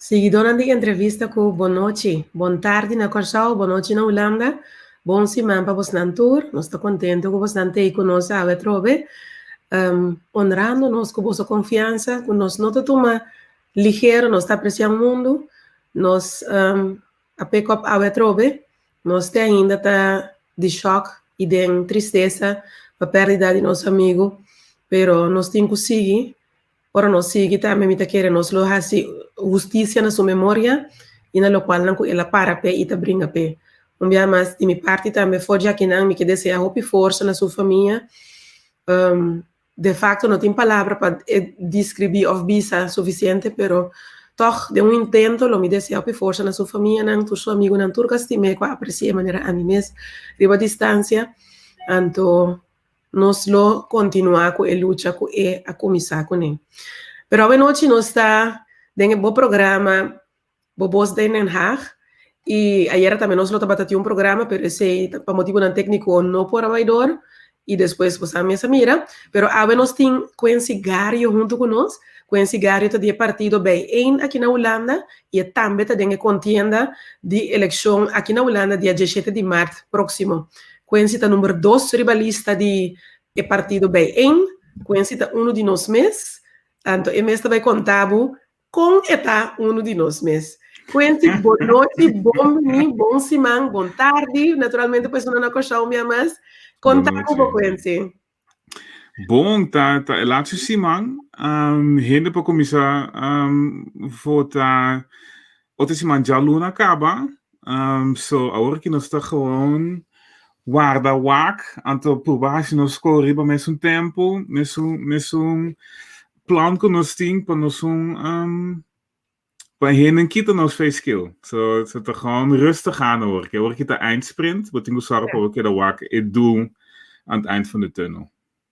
Siguidónan di Entrevista ku Bon nochi, bon tardi na Kòrsou, bon nochi na Hulanda, bon siman pa bosnan tur. Nos ta kontentu ku bosnan t'ei ku nos awe atrobe, honrando nos ku boso konfiansa, ku nos no ta tuma ligero, nos ta apresiá mundu, nos a pick up awe atrobe. Nos te ainda ta di shòk i den tristesa pa pèrdida di nos amigu, pero nos tin ku sigui. Ora nos sigui tambe mi ta kere nos lo hasi hustisia na su memoria i na lokualnan ku el a para p'e i ta bringa p'e. Un bia mas di mi parti tambe for djakinan mi ke deseá hopi forsa na su famia. De facto no tin palabra pa e describi of bisa suficiente, pero toch den un intento lo mi desea hopi forsa na su famianan, tur su amigunan, tur cu a stim'e, cu a apreci'e manera ami mes riba distancia. Anto nos lo continua cu e lucha cu e a cuminsa cune. Pero awenochi nos ta den e bo programa Bo Bos den Den Haag y ayera tambe nos lo tabata tin un programa pero esey pa motibonan tecnico no por a bay door y despues bo sa mes a mira. Pero awe nos tin Quincy Gario hunto cu nos. Quincy Gario ta di e partido Bijeen aki na Hulanda y e tambe ta den e contienda di eleccion aki na Hulanda dia dieshete di maart proximo. Quincy ta number dos riba lista di e partido Bijeen. Quincy ta uno di nos mes. Anto e mes ta bay conta bo Kon e ta unu di nos mes. Quincy, bon nochi, bon bini, bon siman, bon tardi. Naturalmente pa esnan na Kòrsou mi a mas. Kon ta ku bo, Quincy? Bon, ta ta e laatste siman. Hende por kuminsá vota otro siman djaluna kaba. So awor ki nos ta gewoon warda wak, anto purba hasi nos skol riba mesun tempu, mesun mesun plan ku nos tin pa nos un pa hende kita nos verschil. So so ta gewoon rustig aan awor. Awor ki ta eindsprint, bo tin ku sòru pa bo keda wak e doel aan het eind van de tunnel.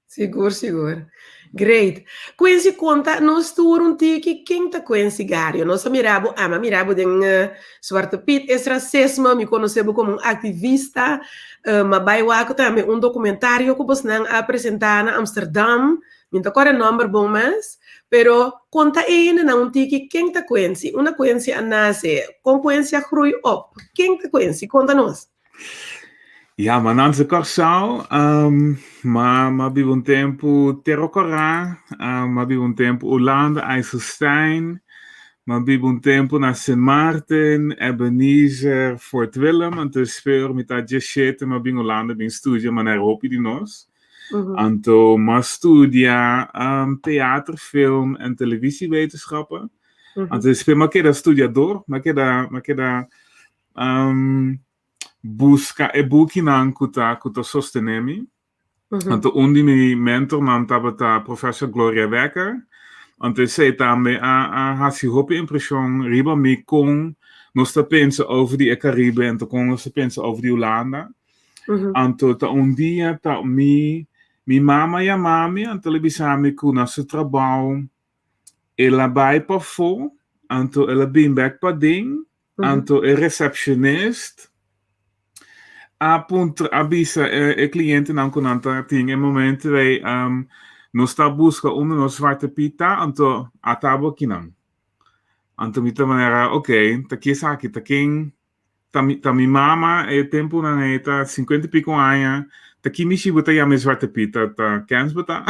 Sigur, sigur. Great. Quincy, konta nos tur un tiki ken ta Quincy Gario. Nos a mira bo, ami a mira bo den Zwarte Piet es Racisme, mi konosé bo komo un aktivista. Mi a bai wak tambe un dokumentario ku bosnan a presentá na Amsterdam. Mi no ta kòrda e nòmber bon mas, pero konta e hendenan un tiki ken ta Quincy, unda Quincy a nase, kon Quincy a groei op, ken ta Quincy? Konta nos. Ja, m'a nase Kòrsou, m'a m'a biba un tempu Tero Kòrá, m'a biba un tempu Hulanda, IJsselstein, m'a biba un tempu na Sint Maarten, Ebenezer, Fort Willem, anto speur mi ta diesshete m'a bin Hulanda bin studia manera hopi di nos. Anto m'a studia teater, film en televisiewetenschappen. Anto despues m'a keda studiador, m'a keda m'a keda Buska e bukinan ku ta ku ta sostené mi. Anto un di mi mentornan tabata Professor Gloria Wekker. Anto esei tambe a a hasi hopi impreshon riba mi kon nos ta pensa over di e Karibe anto kon nos ta pensa over di Hulanda. Anto ta un dia ta mi mi mama yama mi anto el a bisa mi ku na su trabou el a bai pafó anto el a bin bèk paden. Anto e receptionist a puntra, a bisa e, e clientenan cu nan ta tin e momento ei, nos ta busca unda nos Zwarte Piet ta, anto a tabo akinan. Anto mi ta manera, ok, ta ki esaki, ta ken, ta mi, ta mi mama e temponan ei ta 50 y pico aña, ta ki mishi bo ta yama e Zwarte Piet, ta, ta kens bo ta?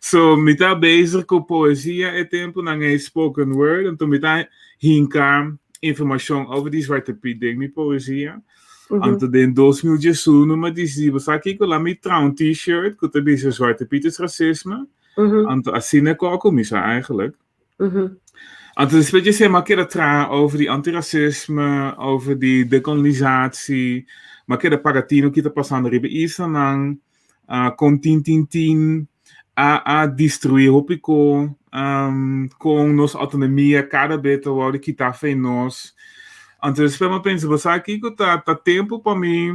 So mi ta bezig ku poesia e tempunan ei spoken word, anto mi ta hinka informashon over di Zwarte Piet den mi poesia. Anto den 2011 mi a disidi, bo sa kiko, laat mi traha un t-shirt ku ta bisa Zwarte Piet is racisme. Anto asina ku a kuminsá eigenlijk. Anto despues di esei mi a keda traha over di antirasisme, over di dekolonisatie, mi a keda paga tino ki ta pasando riba e islanan. Kon tin tin tin a a destruí hopi ko, kon nos outonomia kada be ta wòrdu kitá fei nos. Anto despues mi a pensa, bo sa kiko ta ta tempu pa mi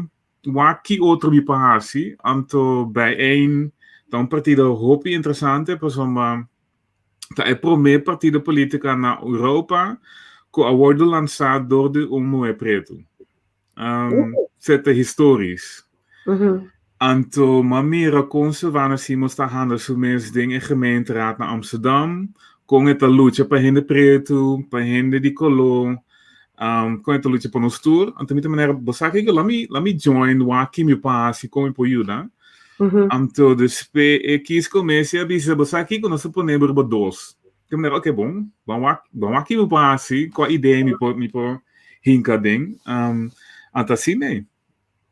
wak ki otro mi por hasi. Anto Bijeen ta un partido hopi interesante pasobra ta e promé partido polítika na Europa ku a wòrdu lansá dor di un muhé pretu. Sete historisch. Anto m'a mira kon Sylvana Simons ta handa su mes den e gemeenteraad na Amsterdam, Kon e ta lucha pa hende pretu, pa hende di koló, kon e ta lucha pa nos tur. Anto mi ta manera, bo sa kiko, la mi join wak ki mi por hasi, kon mi por yuda. Anto despues e kiescommissie a bisa, bo sa kiko, nos ta pone bo riba dos. Mi manera, oké, bon, ban wak ki mi por hasi, kua idea mi por hinka den. Anto asina nee.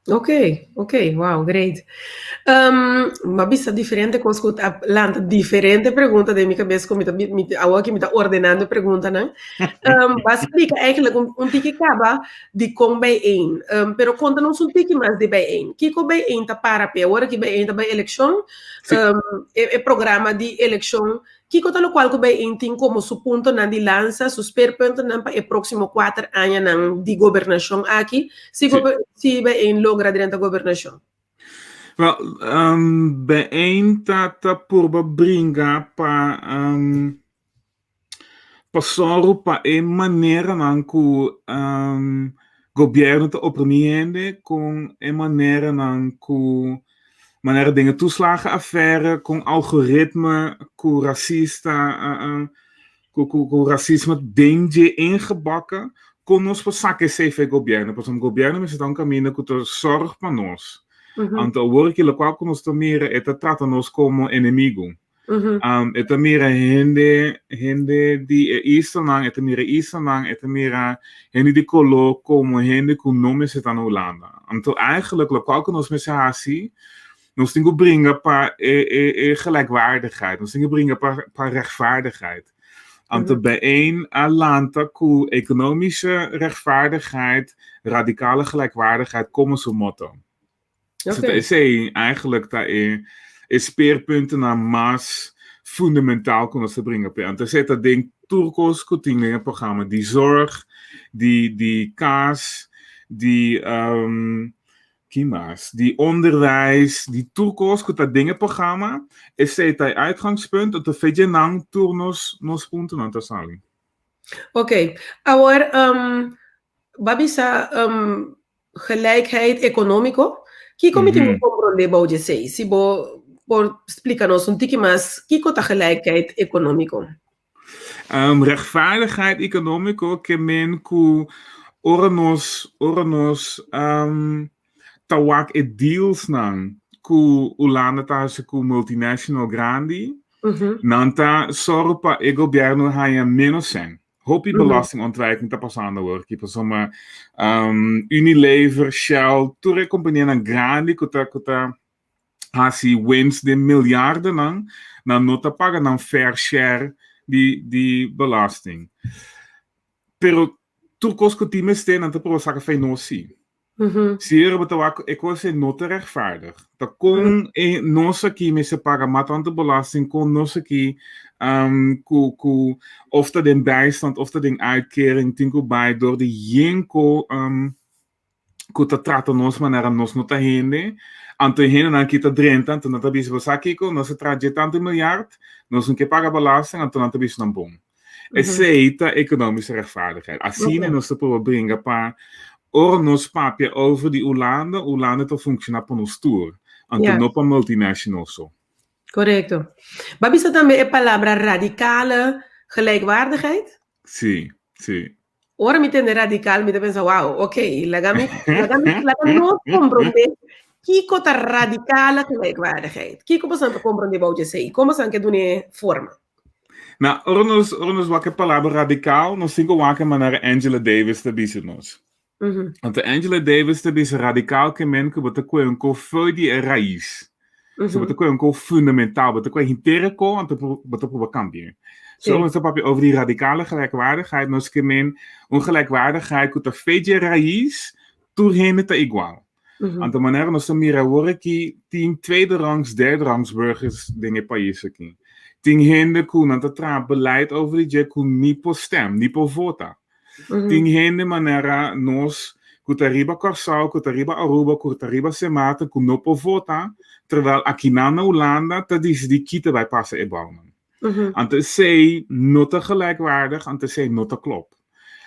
Ok, wow, great. M'a bisa diferente kos ku a lanta diferente pregunta den mi kabes ku mi awor ku mi ta ordenando preguntanan. B'a splika eigenlijk un tiki kaba di kon BIJ1. Pero konta nos un tiki mas di BIJ1. Kiko BIJ1 ta para p'e? Awor ku BIJ1 ta bai elekshon, e programa di elekshon, kiko ta lokual ku BIJ1 tin komo su puntonan di lansa, su speerpuntennan pa e próksimo 4 añanan di gobernashon aki, si BIJ1 logra drenta gobernashon? Well, BIJ1 ta purba bringa pa sòru pa e maneranan ku gobièrnu ta oprimí hende, ku e maneranan ku manera den e toeslagenaffaire, ku algoritme, ku rasista, ku rasismo den dje ingebakken, kon nos por saka esei for e gobièrnu, pasobra gobièrnu mester ta un kaminda ku ta sòrg pa nos. Anto awor ki lokual ku nos ta mira, e ta trata nos komo enemigu. E ta mira hende di e islanan, e ta mira islanan, e ta mira hende di koló komo hende ku no mester ta na Hulanda. Anto eigenlijk lokual ku nos mester hasi, nos tin ku bringa pa e gelijkwaardigheid, nos tin ku bringa pa rechtvaardigheid. Anto BIJ1 a lanta ku economische rechtvaardigheid, radicale gelijkwaardigheid komo su motto. So esei eigenlijk ta e speerpuntennan mas fundamental ku nos ta bringa p'e. Anto esei ta den tur kos ku tin den e programa, di zorg, di kas, di ki mas? Di onderwijs, di tur kos ku ta den e programa, esei ta e uitgangspunt, anto fe djenan tur nos puntonan ta sali. Ok, awor b'a bisa gelijkheid ekonómiko. Kiko mi tin ku komprondé bou di esei? Si bo por splika nos un tiki mas, kiko ta gelijkheid ekonómiko? Rechtvaardigheid ekonómiko ke men ku ora nos ta wak e dealsnan ku Hulanda ta hasi ku multinational grandi, nan ta sòru pa e gobièrnu haña ménos sèn. Hopi belastingontwijking ta pasando awor aki, pasobra Unilever, Shell, tur e kompanianan grandi ku ta hasi winst den miljardennan, nan no ta paga nan fair share di belasting. Pero tur kos ku tin mester nan ta proba saka fei nos si. Si bo ta wak e kos ei no ta rechtvaardig. Ta kon e nos aki mester paga mas tantu belasting kon nos aki ku of ta den bijstand of ta den uitkering tin ku bai dor di yenko ku ta trata nos manera nos no ta hende. Anto e hendenan aki ta drenta, anto nan ta bisa, bo sa kiko, nos a traha dje tantu miljard, nos no ke paga belasting, anto nan ta bisa nan bon. Esei ta economische rechtvaardigheid. Asina nos ta proba bringa pa ora nos papia over di Hulanda, Hulanda ta funciona pa nos tur, anto no pa multinational so. Korekto. B'a bisa tambe e palabra radicale gelijkwaardigheid? Si. Ora mi tende radical, mi ta pensa, wow, ok, laga nos komprondé kiko ta radicale gelijkwaardigheid. Kiko boso ta komprondé bou di esei? Kon boso ke dun'é forma? Nou, ora nos wak e palabra radical, nos tin ku wak e manera Angela Davis ta bisa nos. Anto Angela Davis ta bisa radical ke men ku bo ta kue un ko fo'i di e rais. So bo ta kue un ko fundamental, bo ta kue henter e ko, anto bo ta proba kambia. So ora nos ta papia over di radicale gelijkwaardigheid, nos ke men un gelijkwaardigheid ku ta fo'i di e rais, tur hende ta igual. Anto manera nos ta mira awor aki, tin tweede rangs, derde rangs burgers den e pais aki. Tin hende ku nan ta traha beleid over di dje ku ni por stem, ni por vota. Tin hende manera nos ku ta riba Kòrsou, ku ta riba Aruba, ku ta riba Sint Maarten ku no por vota, terwijl akinan na Hulanda ta disidí ki ta bai pasa e bounan. Anto esei no ta gelijkwaardig, anto esei no ta klop.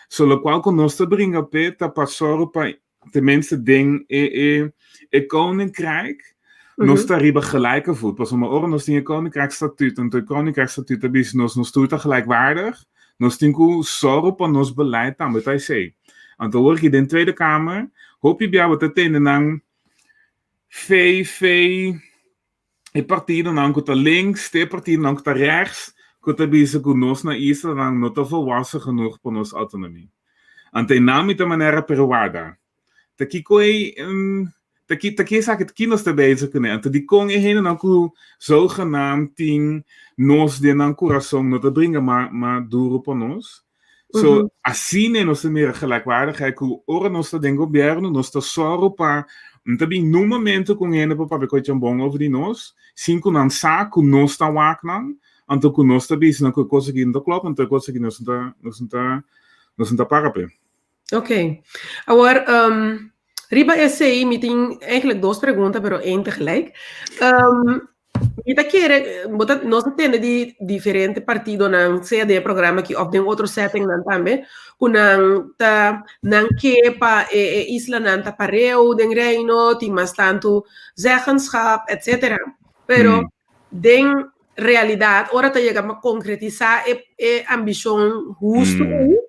So lokual ku nos ta bringa p'e ta pa sòru pa tenminste den e koninkrijk. Nos ta riba gelijke voet. Pasobra ora nos tin e Koninkrijksstatuut, anto e Koninkrijksstatuut ta bisa nos, nos tur ta gelijkwaardig, nos tin ku sòru pa nos beleid tambe ta esei. Anto awor aki den Tweede Kamer, hopi bia bo ta tende nan fei fei e partidonan ku ta links te e partidonan ku ta rechts ku ta bisa ku nos na islanan no ta volwassen genoeg pa nos autonomie. Anto e nan mi ta manera pero warda. Ta kiko e ta ki ta ki esaki ta ki nos ta bezig kuné? Anto dikon e hendenan ku zogenaamd tin nos den nan kurason no ta bringa ma ma duru pa nos? So asina nos ta mira gelijkwaardigheid ku ora nos ta den gobièrnu nos ta sòru pa no ta bin nun momento ku un hende por papia kos bon over di nos sin ku nan sa ku nos ta wak nan anto ku nos ta bisa nan ku e kos aki no ta klòp anto e kos aki nos no ta nos no ta nos no ta para p'e. Ok. Awor, um, riba esei mi tin eigenlijk dos pregunta, pero één tegelijk. Um, mi ta kere, bo ta, nos ta tende di diferente partidonan, sea den e programa aki of den otro settingnan tambe, ku nan ta, nan ke pa e, e islanan ta pareu den Reino, tin mas tantu zeggenschap, etcetera. Pero den realidat, ora ta yega pa konkretisá e, e ambishon hustu ei,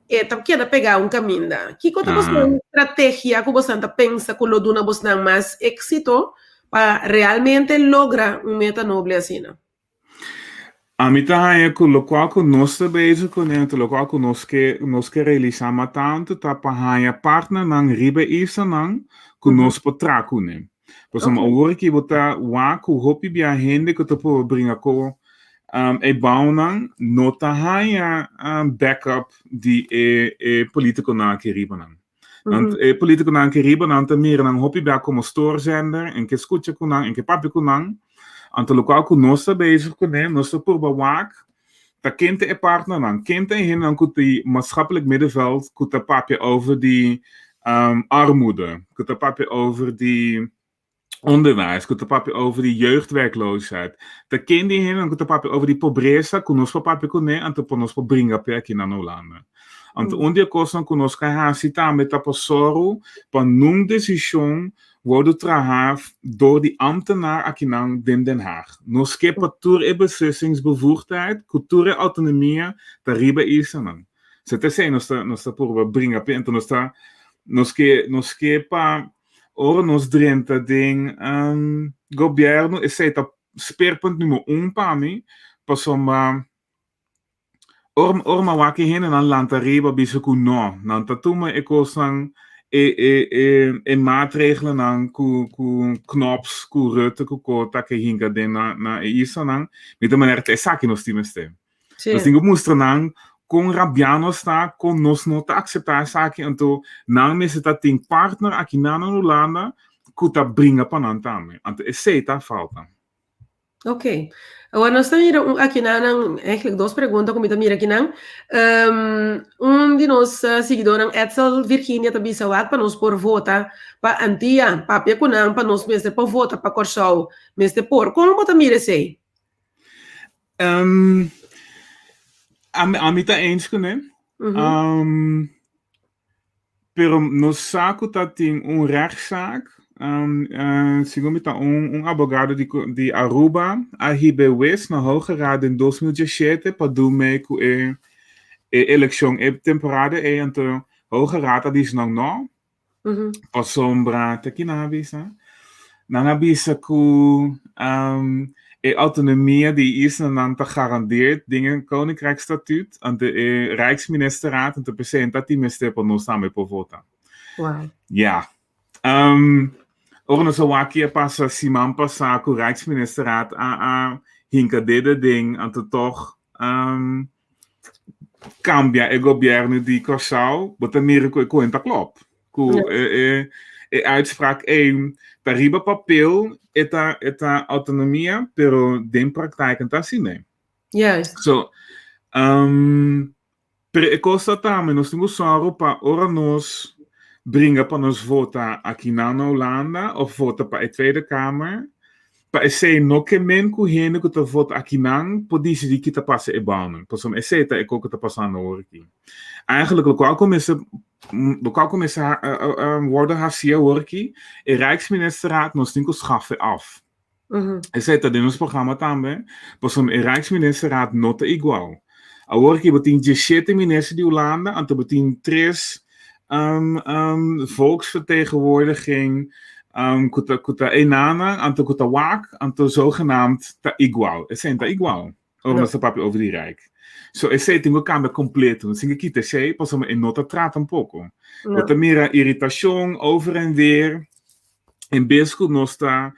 E ta keda pegá un kaminda. Kiko ta bosnan strategia ku bosnan ta pensa ku lo duna bosnan mas éksito pa realmente logra un meta noble asina? Ami ta haña ku lokual ku nos ta bezig kuné, anto lokual ku nos ke nos ke realisá mas tantu ta pa haña partnernan riba e islanan ku nos por traha kuné. Pasobra awor aki bo ta wak ku hopi bia hende ku ta proba bringa ku e bounan no ta haña backup di e e politikonan aki riba nan. Want e politikonan aki riba nan ta mira nan hopi bia komo stoorzender en ke skucha ku nan en ke papia ku nan. Anto lokual ku nos ta bezig kuné nos ta purba wak ta ken ta e partnernan, ken ta e hendenan ku di maatschappelijk middenveld ku ta papia over di armoede, ku ta papia over di onderwijs, ku ta papia over di jeugdwerkloosheid. Ta ken di e hendenan ku ta papia over di pobresa ku nos por papia kuné anto pa nos por bringa p'e aki na Hulanda. Anto un di e kosnan ku nos ka hasi tambe ta pa sòru pa nun desishon Wordo traha door di ambtenaar akinan den Den Haag. Nos ke pa tur e beslissingsbevoegdheid ku tur e autonomia ta riba e islanan. So ta esei nos ta nos ta purba bringa p'e. Enton nos ta nos ke nos ke pa ora nos drenta den gobierno esei ta speerpunt numero un pa mi pasobra Ora ora mi a wak e hendenan lanta riba bisa ku no, nan ta tuma e kosnan, e e e e maatregelennan ku ku Knops, ku Rutte, ku ko ta ke hinka den na na e islanan, mi ta manera ta esaki nos tin mester. Nos tin ku mustra nan kon rabiá nos ta, kon nos no ta akseptá esaki, anto nan mester ta tin partner aki nan na Hulanda ku ta bringa pa nan tambe. Anto esei ta falta. Ok. Awor nos ta mira un akinan, eigenlijk dos pregunta ku mi ta mira akinan. Um, un di nos uh, siguidornan, Edsel Virginia, ta bisa wak pa nos por vota pa Antia, papia ku nan pa nos mester por vota pa Kòrsou, mester por. Kon bo ta mira esei? Um, ami, ami ta eens kuné. Um, Pero nos sa ku ta tin un rechtszaak, segun mi ta un un abogado di di Aruba a hiba e wes na Hoge Raad den 2017 pa dun mee ku e e elekshon e temporada ei anto Hoge Raad a bisa nan no pasobra ta ki nan a bisa? Nan a bisa ku e autonomia di e islanan ta garandeerd den e Koninkrijksstatuut, anto e Rijksministerraad, anto p'esei ta tin mester pa nos tambe por vota. Wow. Ja. Ora nos a wak ki a pasa siman pasá ku Rijksministerraad a a hinka dede den, anto tòg kambia e gobièrnu di Kòrsou, bo ta mira ku e kuenta klòp. Ku e e e uitspraak ei ta riba papel e ta e ta autonomia, pero den praktijk no ta asina. Juist. So, pero e kos ta tambe nos tin ku sòru pa ora nos bringa pa nos vota akinan na Hulanda òf vota pa e Tweede Kamer, Pa esei no ke men ku hende ku ta vota akinan por disidí ki ta pasa e bounan, pasobra esei ta e kos ku ta pasando awor aki. Eigenlijk lokual ku mester Lokual ku mester wòrdu hasí awor aki, e Rijksministerraad nos tin ku schaffen af. Esei ta den nos programa tambe, pasobra e Rijksministerraad no ta igual. Awor aki bo tin diesshete minister di Hulanda, anto bo tin tres volksvertegenwoordiging ku ta ku ta einan, anto ku ta wak, anto zogenaamd ta igual. Esei no ta igual. Ora nos ta papia over di Rijk. So esei tin ku kambia kompleto. Nos tin ku kita esei pasobra e no ta trata tampoko. Bo ta mira iritashon over en weer en bes ku nos ta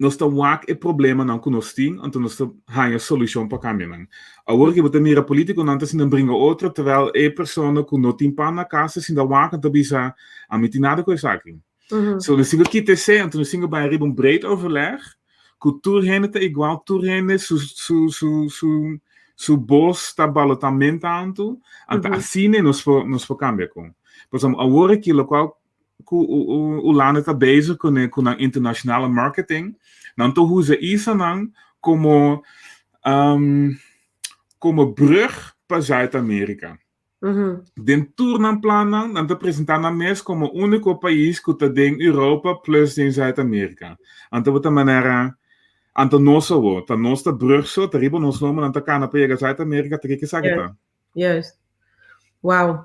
nos ta wak e problemanan ku nos tin anto nos ta haña solushon pa kambia nan. Awor ki bo ta mira politikonan ta sinta bringa otro terwijl e persona ku no tin pan na kas ta sinta wak en ta bisa ami tin nada ku esaki. So nos tin ku kita esei anto nos tin ku bai riba un breed overleg ku tur hende ta igual, tur hende su su su su su bos ta balotament tantu, anto asina nos por nos por kambia kon. Pasobra awor aki lokual ku Hulanda ta bezig kuné ku nan internashonale marketing, nan ta usa isanan komo komo brug pa Zuid Amerika. Den tur nan plannan, nan ta presentá nan mes komo úniko pais ku ta den Europa plus den Zuid Amerika. Anto bo ta manera, anto nos awor, ta nos ta brug so, ta riba nos lomba nan ta kana pa yega Zuid Amerika, ta kiko esaki ta? Juist. Wow.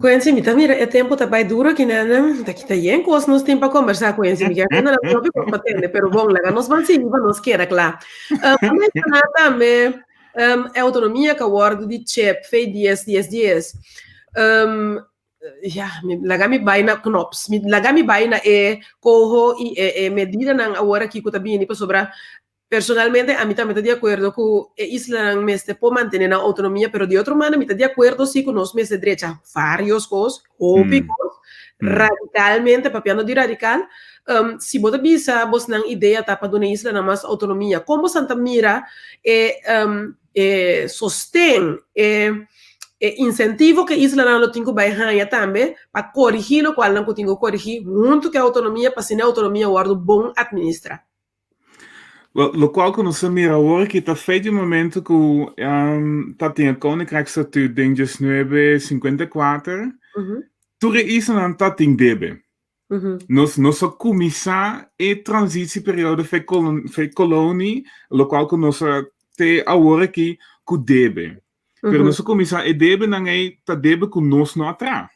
Quincy, mi ta mira e tempo ta bai duro aki nan, ta kita yen kos nos tin pa kombersá, Quincy. Mi kier tende nan hopi kos pa tende, pero bon, laga nos ban sigui pa nos keda kla. Um, menshoná tambe um, e autonomia ka wòrdu di chip, fe dies, dies, dies. Um, ja, mi, laga mi bai na Knops, mi, laga mi bai na e koho i e, e medidanan awor aki ku ta bini pasobra Personalmente ami tambe ta di akuerdo ku e islanan mester por mantené nan outonomia, pero di otro manda mi ta di akuerdo si ku nos mester drecha varios kos, hopi kos, radikalmente, papiando di radikal, si bo ta bisa bosnan idea ta pa duna e islanan mas outonomia, kon bosan ta mira e e sosten, e e insentivo ku e islanan lo tin ku bai haña tambe pa korigí lokual nan ku tin ku korigí huntu ku e outonomia pa asina e outonomia wòrdu bon atministrá? Wel, lokual ku nos a mira awor aki ta feit di momento ku ta tin e Koninkrijksstatuut den 1954, tur e islanan ta tin debe. Nos nos a kuminsá e transitieperiodo fe fe kolonie, lokual ku nos a te awor aki ku debe. Pero nos a kuminsá e debenan ei ta debe ku nos no a traha.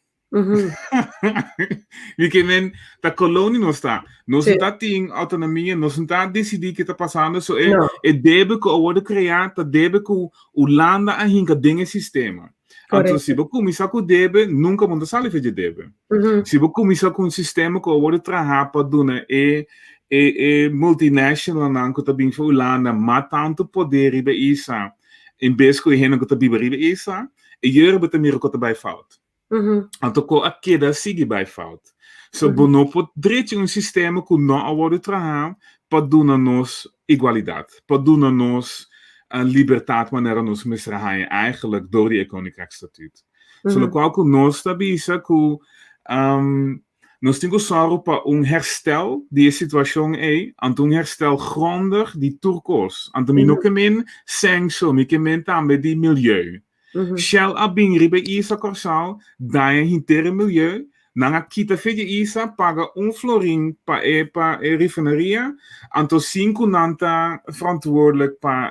Mi ke men ta kolonie nos ta. Nos no ta tin autonomia, nos no ta decidí ke ta pasando. So e, No. e debe ku a wòrdu kreá ta debe ku Hulanda a hinka den e sistema. Anto Correcto. si bo kuminsá ku debe, nunka bo no ta sali for dje debe. Si bo kuminsá ku un sistema ku a wòrdu trahá pa duna e e e multinationalnan ku ta bin for Hulanda mas tantu poder riba e isla en bes ku e hende ku ta biba riba e isla, e yere bo ta mira ku ta bai fout. Anto ko a keda sigui bai fout. So bo no por drecha un sistema ku no a wòrdu traha pa duna nos igualidat, pa duna nos libertat manera nos mester a haña eigenlijk dor di e Koninkrijksstatuut. So lokual ku nos ta bisa ku nos tin ku sòru pa un herstel di e situashon ei, anto un herstel grondig di tur kos. Anto mi no ke men sèn so, mi ke men tambe di milieu. Shell a bin riba e isla Kòrsou, daña henter e milieu, nan a kita fe di e isla, paga un florin pa e pa e refineria, anto sin ku nan ta verantwoordelijk pa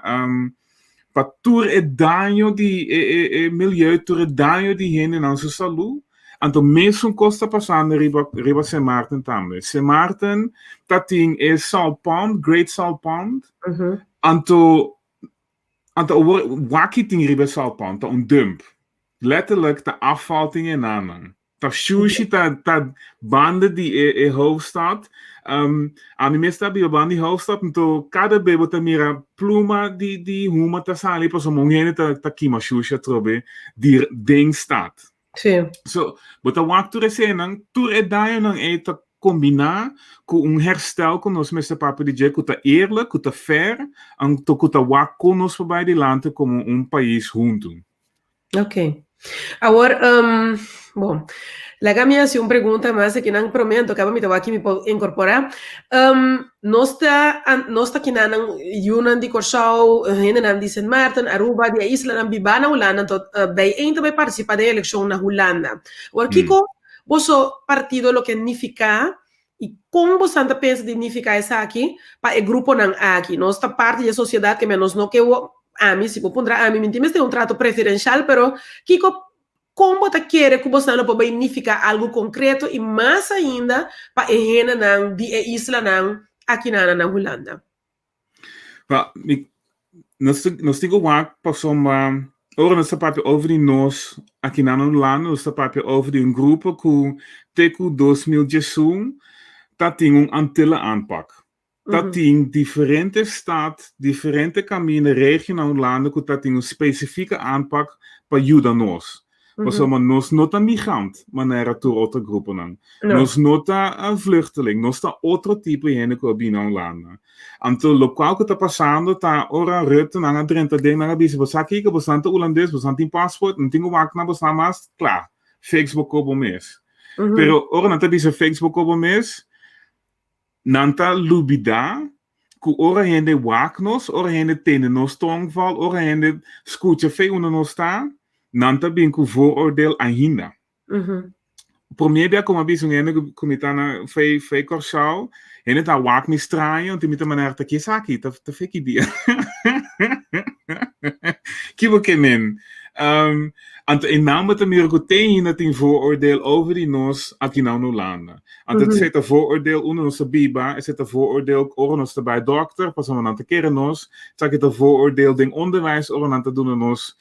pa tur e daño di e e e milieu, tur e daño di hendenan su salú. Anto mesun kos ta pasando riba riba Sint Maarten tambe. Sint Maarten ta tin e salt pond, Great Salt Pond, anto Anto awor waki tin riba e saltpan ta un dump. Letterlijk ta afval tin e nanan. Ta shushi ta ta banda di e e hoofdstad. Um, ami mes ta biba banda di hoofdstad, anto kada be bo ta mira pluma di di huma ta sali pasobra un hende ta ta kima shushi atrobe di den stad. So, bo ta wak tur esenan, tur e dañonan ei ta kombiná ku un herstel ku nos mester papia di dje ku ta eerlijk, ku ta fair, anto ku ta wak kon nos por bai dilanti komo un pais huntu. Ok. Awor, bon, laga mi hasi un pregunta mas akinan promé, anto kaba mi ta wak ki mi por inkorporá. Nos ta, nos ta kinanan yunan di Kòrsou, hendenan di Sint Maarten, Aruba, di e islanan bibá na Hulanda, anto bijeen ta bai partisipá den elekshon na Hulanda. Awor, kiko boso partido lo ke nifiká i kon bosan ta pensa di nifiká esaki pa e gruponan aki? Nos ta parti di e sosiedat ke nos no ke ami, si bo puntra ami, mi tin mester un trato preferenshal, pero kiko, kon bo ta kere ku bosan lo por bai nifiká algu konkreto i mas ainda pa e hendenan di e islanan akinan na Hulanda? Wel, mi, nos, nos tin ku wak pasobra ora nos ta papia over di nos akinan na Hulanda, nos ta papia over di un grupo ku te ku 2011 ta tin un Antille aanpak. Ta tin diferente stad, diferente kaminda, regio na Hulanda ku ta tin un spesifike aanpak pa yuda nos. Pasobra nos no ta migrant manera tur otro gruponan. Nos no ta vluchteling, nos ta otro tipo di hende ku a bini na Hulanda. Anto lokual ku ta pasando ta ora Rutte nan a drenta den nan a bisa bo sa kiko, boso nan ta Hulandes, boso nan tin paspoort, no tin ku wak na boso nan mas, kla, fix bo kobo mes. Pero ora nan ta bisa fix bo kobo mes, Nan ta lubidá ku ora hende wak nos, ora hende tende nos tongval, ora hende skucha fe unda nos ta, nan ta bin ku vooroordeel ainda. Promé bia ku mi a bisa un hende ku mi ta na fe fe Kòrsou, hende ta wak mi straño, anto mi ta manera ta ki esaki? Ta ta fe ki dia? Ki bo ke men? Anto e nan bo ta mira ku te ainda tin vooroordeel over di nos aki na Hulanda. Anto esei ta vooroordeel unda nos ta biba, esei ta vooroordeel ora nos ta bai dòkter pasobra nan ta kere nos, esaki ta vooroordeel den onderwijs ora nan ta duna nos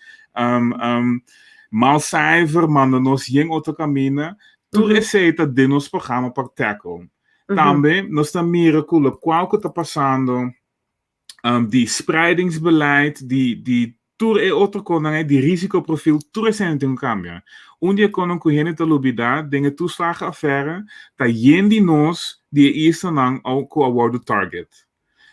mal cijfer, manda nos yen otro kaminda. Tur esei ta den nos programa pa tackle. Tambe nos ta mira ku lokual ku ta pasando di spreidingsbeleid, di, di tur e otro konan ei, di risicoprofiel, tur esei tin ku kambia. Un di e konan ku hende ta lubida den e toeslagenaffaire ta yen di nos di e islanan au ku a wòrdu target.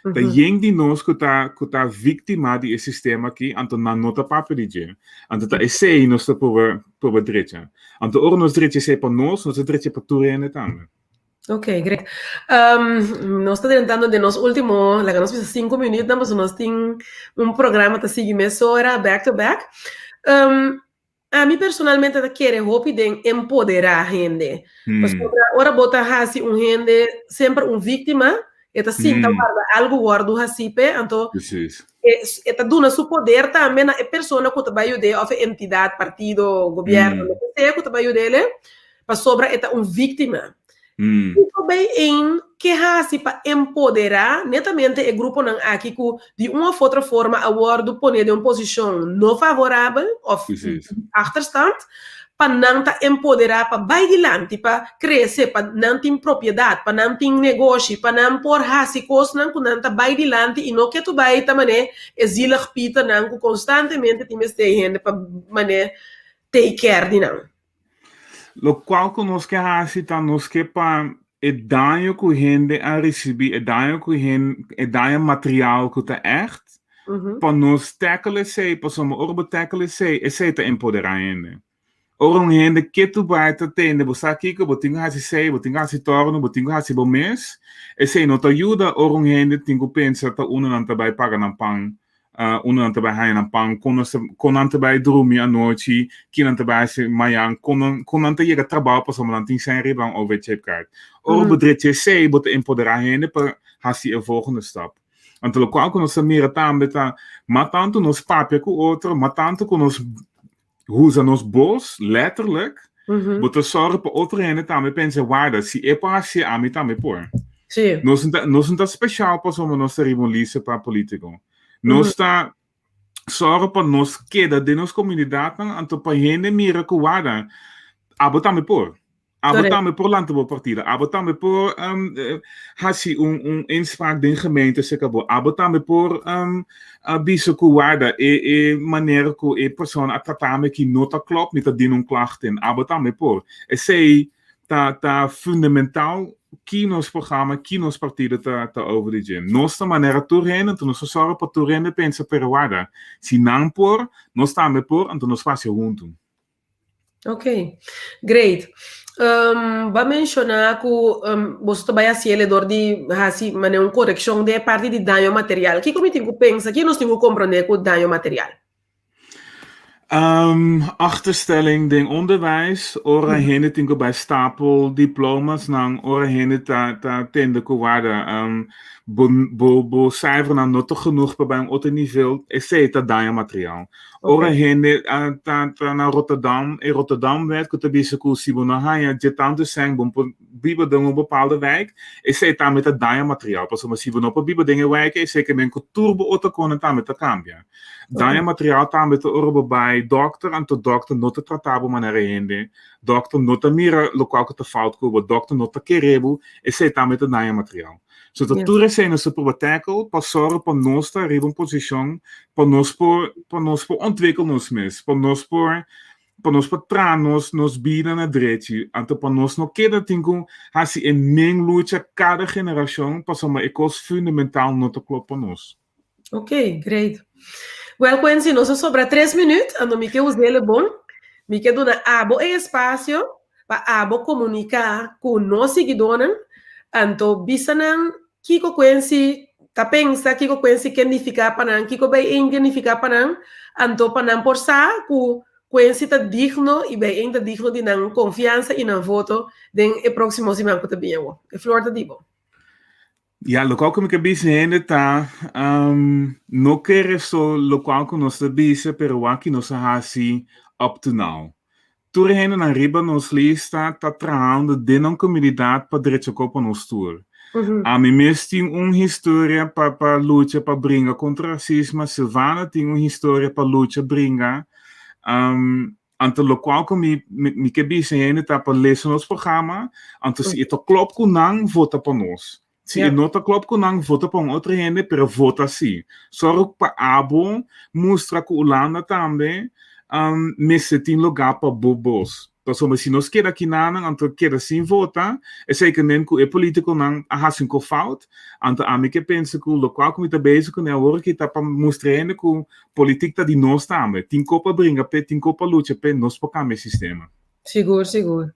Ta yen di nos ku ta ku ta víktima di e sistema aki, anto nan no ta papia di dje. Anto ta esei nos ta proba proba drecha. Anto ora nos drecha esei pa nos, nos ta drecha pa tur hende tambe. Ok, great. Nos ta drentando den nos último, laga nos bisa 5 minuutnan, pasobra nos tin un programa ta sigui mesora, back to back. Ami personalmente ta kere hopi den empoderá hende. Pasobra ora bo ta hasi un hende semper un víktima, e ta sinta warda algu wòrdu hasí p'e, anto e ta duna su poder tambe na e persona ku ta bai yud'é òf e entidat, partido, gobièrnu, loke sea ku ta bai yud'é, pasobra e ta un víktima. Kiko bay ein ke hasi pa empoderá netamente e gruponan aki ku di un òf otro forma a wòrdu poné den un posishon no favorabel òf achterstand, pa nan ta empoderá pa bai dilanti, pa krese, pa nan tin propiedat, pa nan tin negoshi, pa nan por hasi kosnan ku nan ta bai dilanti i no ketu bai ta manera e zielig piternan ku konstantemente tin mester hende pa manera take care di nan. Lokual ku nos ke hasi ta nos ke pa e daño ku hende a risibí, e daño ku hen, e daño material ku ta ègt, pa nos tackle esei, pasobra ora bo tackle esei, esei ta empoderá hende. Ora un hende ketu bai ta tende, bo sa kiko, bo tin ku hasi esei, bo tin ku hasi tòrno, bo tin ku hasi bo mes, esei no ta yuda ora un hende tin ku pensa ta unda nan ta bai paga nan pan Unda nan ta bai haña nan pan, kon nos ta, kon nan ta bai drumi anochi, ki nan ta bai hasi mañan, kon nan, kon nan ta yega trabou pasobra nan tin sèn riba nan OV-chipkaart. Ora bo drecha esei, bo ta empoderá hende pa hasi e volgende stap. Anto lokual ku nos ta mira tambe ta, mas tantu nos papia ku otro, mas tantu ku nos usa nos bos, letterlijk, bo ta sòru pa otro hende tambe pensa, warda, si e por hasié, ami tambe por. Nos no ta, nos no ta speshal pasobra nos ta riba un lista pa polítiko. Nos ta sòru pa nos keda den nos komunidatnan, anto pa hende mira ku, warda, abo tambe por. Abo tambe por lanta bo partido. Abo tambe por hasi un un inspraak den gemeente cerca bo. Abo tambe por bisa cu warda e e manera cu e persona a trata mi aki no ta klopt, mi ta dina un klacht in. Abo tambe por. Esey ta ta fundamental ki nos programa, ki nos partido ta ta over di dje. Nos ta manera tur hende, anto nos ta sòru pa tur hende pensa pero warda, si nan por, nos tambe por, anto nos fasi huntu. Ok, great. Um, ba menciona ku um, boso ta bai hasiele dor di hasi manera un korekshon den e parti di daño material. Kiko mi tin ku pensa? Kiko nos tin ku komprondé ku daño material? Um, achterstelling den onderwijs, ora hende tin ku bai stapel diplomas nan, ora hende ta ta tende ku warda um, bo bo bo cijfernan no ta genoeg pa bai un otro nivel, esei ta daño material. Ora hende a ta ta na Rotterdam, e Rotterdamwet ku ta bisa ku si bo no haña dje tantu sèn bo no por biba den un bepaalde wijk, esei tambe ta daña material, pasobra si bo no por biba den e wijk esei ke men ku tur bo otro konan tambe ta kambia. Daña material tambe ta ora bo bai dòkter, anto dòkter no ta trata bo manera hende, dòkter no ta mira lokual ku ta fout ku bo, dòkter no ta kere bo, esei tambe ta daña material. So ta tur esei nos ta proba tackle pa sòru pa nos ta riba un posishon pa nos por pa nos por ontwikkel nos mes, pa nos por pa nos por traha nos nos bida na drechi, anto pa nos no keda tin ku hasi e men lucha kada generashon pasobra e kos fundamental no ta klop pa nos. Ok, great. Wel Quincy, nos a sobra tres minuut, anto mi ke us'e bon. Mi ke duna abo e espasio pa abo komuniká ku nos siguidónan, anto bisa nan kiko Quincy ta pensa, kiko Quincy ke nifiká pa nan, kiko Bijeen ke nifiká pa nan, anto pa nan por sa ku Quincy ta digno i Bijeen ta digno di nan konfiansa i nan voto den e próksimo siman ku ta bini awor. E flor ta di bo. Ya, lokual ku mi ke bisa hende ta, no kere so lokual ku nos ta bisa, pero wak ki nos a hasi up to now. Tur e hendenan riba nos lista ta trahando den nan komunidat pa drecha kos pa nos tur. Ami mes tin un historia pa pa lucha pa bringa kontra rasismo, Silvana tin un historia pa lucha bringa. Anto lokual ku mi mi ke bisa hende ta pa lesa nos programa, anto si e ta klòp ku nan, vota pa nos. Si e no ta klòp ku nan, vota pa un otro hende, pero vota si. Sòru pa abo mustra ku Hulanda tambe mester tin lugá pa bo bos. Pasobra si nos keda kinanan anto keda sin vota, esei ke men ku e politikonan a hasi un ko fout. Anto ami ke pensa ku lokual ku mi ta bezig kuné awor aki ta pa mustra hende ku Politik ta di nos tambe. Tin ko pa bringa p'e, tin ko pa lucha p'e, nos por kambia e sistema. Sigur, sigur.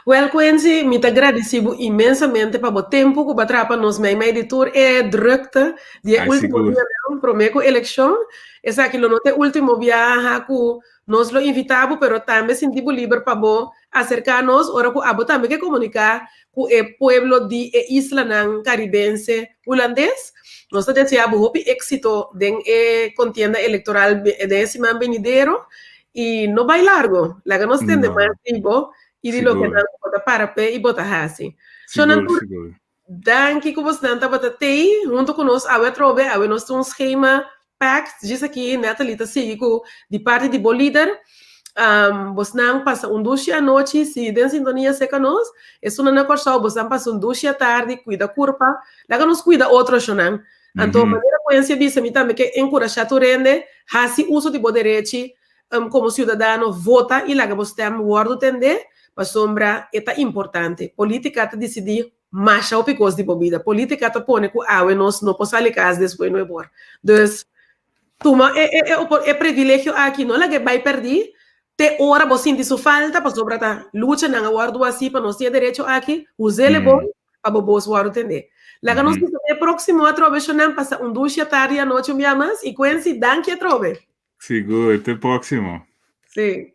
Wel Quincy, mi ta gradisí bo inmensamente pa bo tempu ku bo a traha pa nos meimei di tur e drukte di e Ai, último sigur. dianan promé ku elekshon. Esaki lo no ta e último biaha ku nos lo invitá bo, pero tambe sinti bo liber pa bo aserká nos ora ku abo tambe ke komuniká ku e pueblo di e islanan karibense hulandes. Nos ta desea bo hopi éksito den e kontienda elektoral den e siman benidero i no bai largo, laga nos tende No, mas di bo i di loke sigur. nan ku bo ta para p'e i bo ta hasi. Shonnan Sigur, tur, sigur. danki ku bosnan tabata tei huntu ku nos awe atrobe. Awe nos tin un schema packed djis aki Natalie ta sigui ku di parti di bo lider. Um, bosnan pasa un dushi anochi, si den sintonia seka nos. Esunnan na Kòrsou, bosnan pasa un dushi atardi, kuida kurpa. Laga nos kuida otro shonnan. Anto, manera Quincy a bisa, mi tambe ke enkurashá tur hende, hasi uso di bo derechi um, komo siudadano, vota i laga bo stèm wòrdu tendé, pasobra e ta importante. Polítika ta disidí Masha hopi kos di bo bida. Politica ta pone ku awe nos no por sali kas despues nuebor. Dus, tuma e e e e privilegio aki, no laga e bai pèrdí te ora bo sinti su falta, pasobra ta luchanan a wòrdu hasi pa nos tin e derecho aki, us'el e bon pa bo bos wòrdu tendé. Laga nos bisa te e próksimo atrobe shonnan, pasa un dushi atardi, anochi un bia mas i Quincy, danki atrobe. Sigur, te próksimo. Sí.